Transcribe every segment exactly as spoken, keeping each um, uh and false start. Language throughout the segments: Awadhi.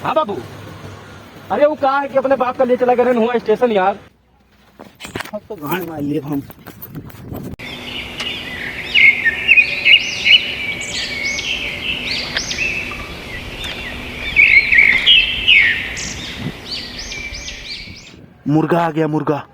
हाँ बाबू, अरे वो का है कि अपने बाप का ले चला गए हुआ स्टेशन यार। अब तो गांड मार लिए हम। मुर्गा आ गया, मुर्गा।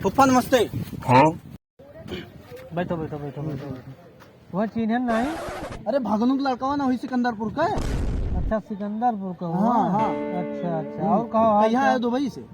फूफा नमस्ते। हाँ। बैठो, बैठो, बैठो, बैठो, बैठो। वह चीन्हन नहीं? अरे, भगनू के लड़का ना हुई सिकंदरपुर का है। अच्छा, सिकंदरपुर का हुआ? हाँ, हाँ। अच्छा, अच्छा। हम्म। और कहाँ हाल कहाँ चाल? आए दुबई से?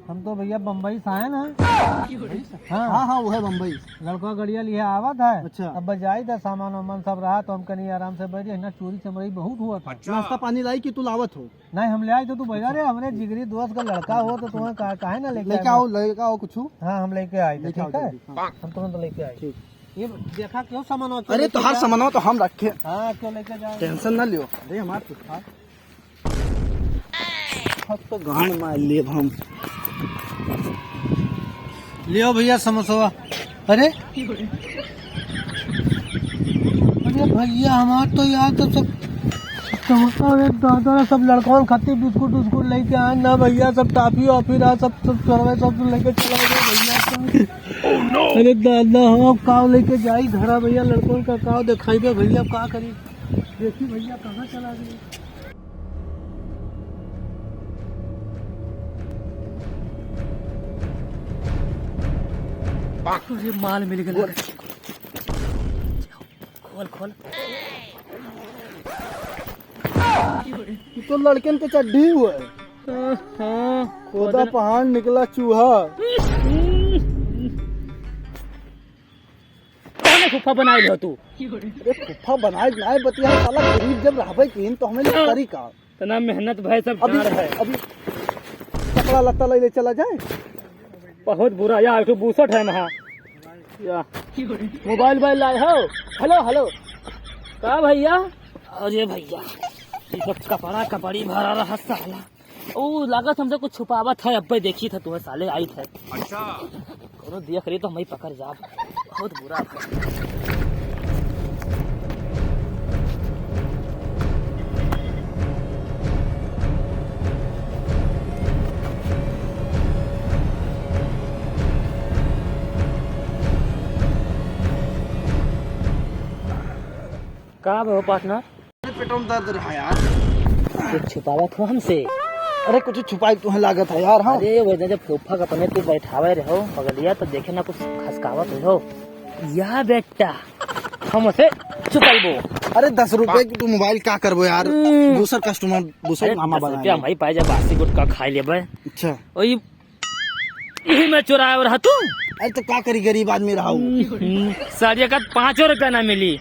हम तो भैया बम्बई से आए ना। बम्बई से? हाँ। हाँ, हाँ, वो है बम्बई से। लड़का गड़िया लिए आवत है। अच्छा। अब बजाई था सामान वामान सब रहा तो हम कहीं आराम से बैठ जाए ना, चोरी चमरई बहुत हुआ था। अच्छा। नाश्ता पानी लाई कि तू लावत हो? नहीं, हम ले आए थे, तू बजा रहे, हमरे जिगरी दोस्त का लड़का हो तो तुम्हें का-, काहे ना लेके लेके आए? आओ, लेके आओ कुछ। हाँ, हम लेके आए थे, लेके आओ ठीक है? जल्दी, हाँ। हम तुरंत लेके आए। ठीक। ये देखा क्यों सामान हो, अरे लेके तोहार क्या? सामान तो हम रखे। हाँ, क्यों लेके जाए? टेंशन ना लियो। अरे हमार कुछ था। अब तो गांड मार लेब हम। लियो भैया समोसवा। अरे, अरे भैया, हमार तो यार तो सब समोसा, अरे दादा, सब लड़कवन खातिर बिस्कुट उस्कुट लेके आए ना भैया, सब टॉफी वॉफी रहा, सब, सब चोरवे सब लेके चला गए भैया। अरे दादा, हम अब काव लेके जाई घरा भैया, लड़कवन का काव देखाई दे भैया, का करी? देखी भैया, कहाँ चला गए? अरे माल मिल गया। खोल, खोल। ये तो लड़कन के चड्ढी हुआ है। हाँ, हाँ। खोदा पहाड़ निकला चूहा। कौन फूफा बनाए हो तू? अरे फूफा बनाए नाय बतिया, साला गरीब जब रहबे कीन तो हमें लोग करी का? इतना मेहनत भाई सब अभी, जान है। अभी कपड़ा लत्ता ले, ले चला जाए। बहुत बुरा यार, एक ठो बुसट है वहाँ। या मोबाइल बाइल लाए हो? हेलो, हेलो। का भैया? अरे भैया, ये सब कपड़ा कपड़ी भरा रहा साला। ऊ लागत हमसे कुछ छुपावत है, अब्बे देखी था तुम्हें साले आई थे। अच्छा। कोनो देख रही तो हम ही पकड़ जाब। बहुत बुरा भा। का भा पार्टनर? अरे पेटवा में दर्द रहा यार। कुछ छुपावत हो हमसे? अरे कुछ छुपाई तुहे लागत है यार, हाँ। अरे वो जब फूफा का अपने तू बैठावे रहो बगलिया तो देखे ना कुछ खसकावत हो। या बेटा, हमसे छुपाइबो। अरे दस रुपए की तू मोबाइल का करबो यार? हम्म। दूसर कस्टमर, दूसर अरे मामा दस बना रुपया ले। भाई पाए जब बासी गुटखा खाई लेबे। अच्छा। वही यही मैं चुराए रहा तू। अरे तो का करी, गरीब आदमी रहा हूँ। हम्म, साड़िया का पाँचों रुपया ना मिली।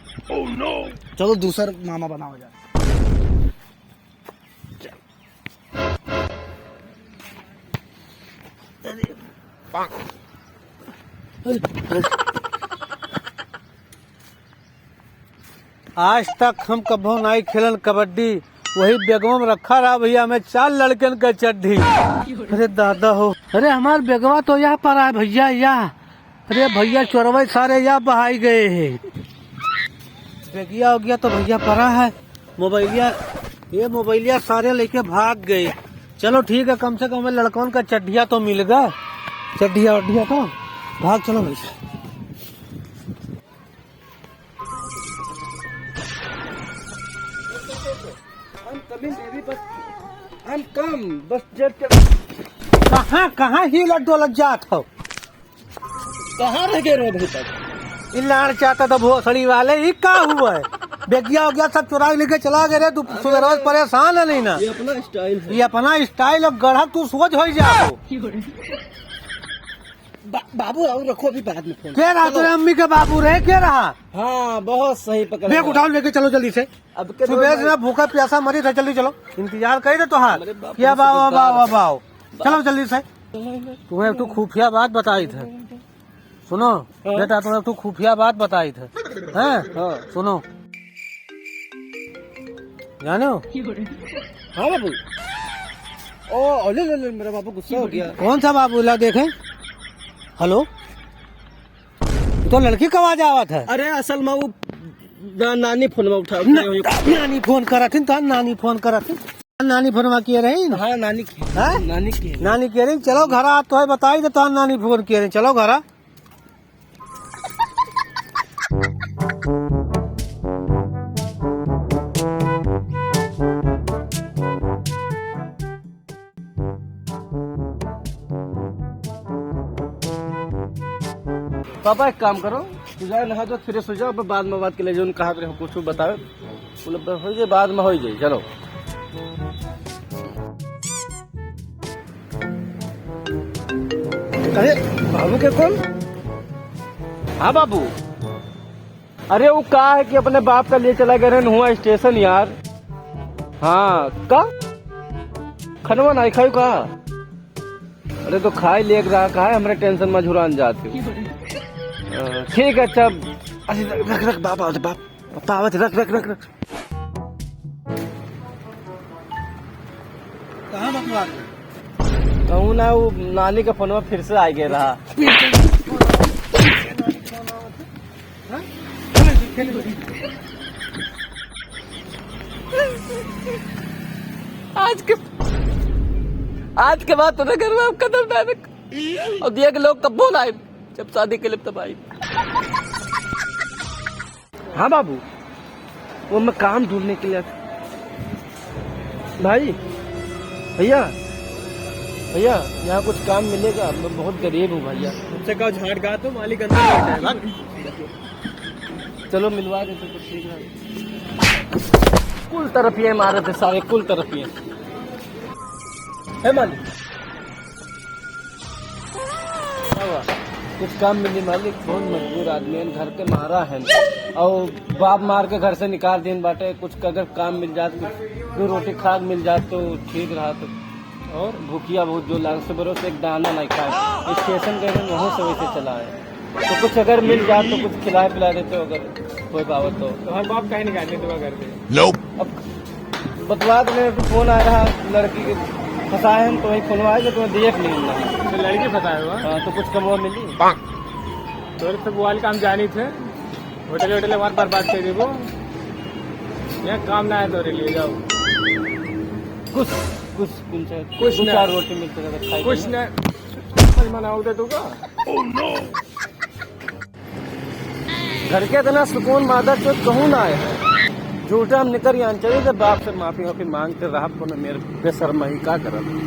चलो दूसर मामा बनावा जाए। आज तक हम कभो नाई खेलन कबड्डी, वही बेगवा में रखा रहा भैया, हमें चार लड़कन का चड्ढी। अरे दादा हो, अरे हमार बेगवा तो यहाँ पर आए भैया, यहाँ। अरे भैया चोरवे सारे यहाँ बहाई गए हैं। बेगिया हो गया तो भैया परा है मोबाइलिया, ये मोबाइलिया सारे लेके भाग गए। चलो ठीक है, कम से कम हमें लड़कन का चड्ढिया तो मिल गया, चड्ढिया वड्ढिया तो भाग। चलो भाई। I'm coming, baby, but I'm come, बस जेब के कहाँ, कहाँ हिलत डोलत जात हो? कहाँ रह गए रहो अभी तक? इ लाड़ चाहता था भोसड़ी वाले, इ का हुआ है? बेगिया हो गया, सब चुरा लेके चला गए रे, तू अरे, सुबह रोज परेशान है नहीं ना? ये अपना स्टाइल है। ये अपना स्टाइल है, गढ़ा तू सोच हो जाओ। बा-, बाबू और रखो, अभी बाद में फोन। के रहा चलो। तेरे अम्मी के बाबू रहे, के रहा? हाँ, बहुत सही पकड़ा। बैग उठाओ, लेके चलो जल्दी से। अब के सुबह से ना भूखा प्यासा मरी था, जल्दी चलो। इंतजार कर रहे तो हाल। अरे बाप रे, बाओ, बाप। बाओ, बाओ। चलो जल्दी से। तुम्हें तो खुफिया बात बताई थे। सुनो, हाँ। बेटा, तोरा तू खुफिया बात बताई थे। हैं? हाँ। सुनो। जाने हो? हाँ बाबू। ओ, ले, ले, ले, मेरा बाबू गुस्सा हो गया। कौन सा बाबू? ला देखे। हेलो? तो लड़की का आवाज आवत है। अरे, असल में वो ना-, नानी फोन में उठा, ना-, उठा। नानी फोन करत हिन, तो नानी फोन करत हिन। नानी फोनवा किए रही ना? हाँ, नानी की। हाँ? नानी की। नानी किए रही, चलो घरा, तो है बताई तो तोहार नानी फोन किए रही, चलो घरा। पापा, एक काम करो, तू जाए नहा धो, fresh हो जाओ, अब बाद में बात कर ले, जो कहा रहे हो, कुछ बताओ। बोले, "बस हो जाए, बाद में हो जाए, चलो।" अरे, बाबू के कॉल? हाँ बाबू। अरे, वो का है कि अपने बाप का लिए चला गए रहन हुआ स्टेशन यार। हाँ, का? खनवा नहीं खायो का? अरे, तो खाए लेके रहा, काहे हमरे tension में झुरान जाते हो? अ, ठीक है, अच्छा। अरे, रख, रख, रख, बाप आवत, बाप, बाप आवत, रख, रख, रख, रख। कहाँ बकवास है? कहूँ ना, वो नानी का फोनवा फिर से आ गया रहा। आज के, आज के बाद तोरे घर में हम कदम ना रख। और दिया के लोग कब्बो ना आए, जब शादी के लिए तब आए। हाँ बाबू, वो मैं काम ढूंढने के लिए। भाई, भैया, भैया, यहाँ कुछ काम मिलेगा? मैं बहुत गरीब हूँ भैया। अच्छा, कहो झाट गा तो मालिक अंदर बैठा है, भाग। चलो मिलवा देते तो ठीक है। कुल तरफिये मारे थे सारे, कुल तरफिये। है मालिक? क्या हुआ? कुछ काम मिली मालिक, बहुत मजबूर आदमी है, घर के मारा है और बाप मार के घर से निकाल देन बाटे। कुछ अगर काम मिल जात, कुछ दो रोटी खाक मिल जात तो ठीक रहा। तो और भूखिया बहुत जोर लाग, सुबह से एक दाना नहीं खाए। स्टेशन गए हैं, वहाँ से वैसे चला है। तो कुछ अगर मिल जात तो कुछ खिलाए पिला देते हो, अगर कोई पावत तो। तुम्हारे बाप काहे निकाल ले तुम्हारे घर से? अब बतवा तो मेरे को फोन आ रहा, लड़की के फंसाए हैं, तो वही फोन आए तो तुम्हें देख नहीं मिला। तो लड़की फंसाए हुआ? हाँ, तो कुछ कमवा मिली? तोरे सब वाल काम जानी थे, होटल वोटल हमारे बर्बाद कर देबो। यहाँ काम ना है तोरे लिए, जाओ। कुछ, कुछ, कुछ, कुछ दो ना। चार रोटी मिलते रहता, खाई कुछ लेना। ना। मनाओ दे तू का? घर के इतना सुकून मादर चोद कहूँ ना आए। झूठा हम निकर यहाँ चले, जब बाप से माफी वाफी मांगते रहा, कोनो मेरे बेशर्मा ही का करब।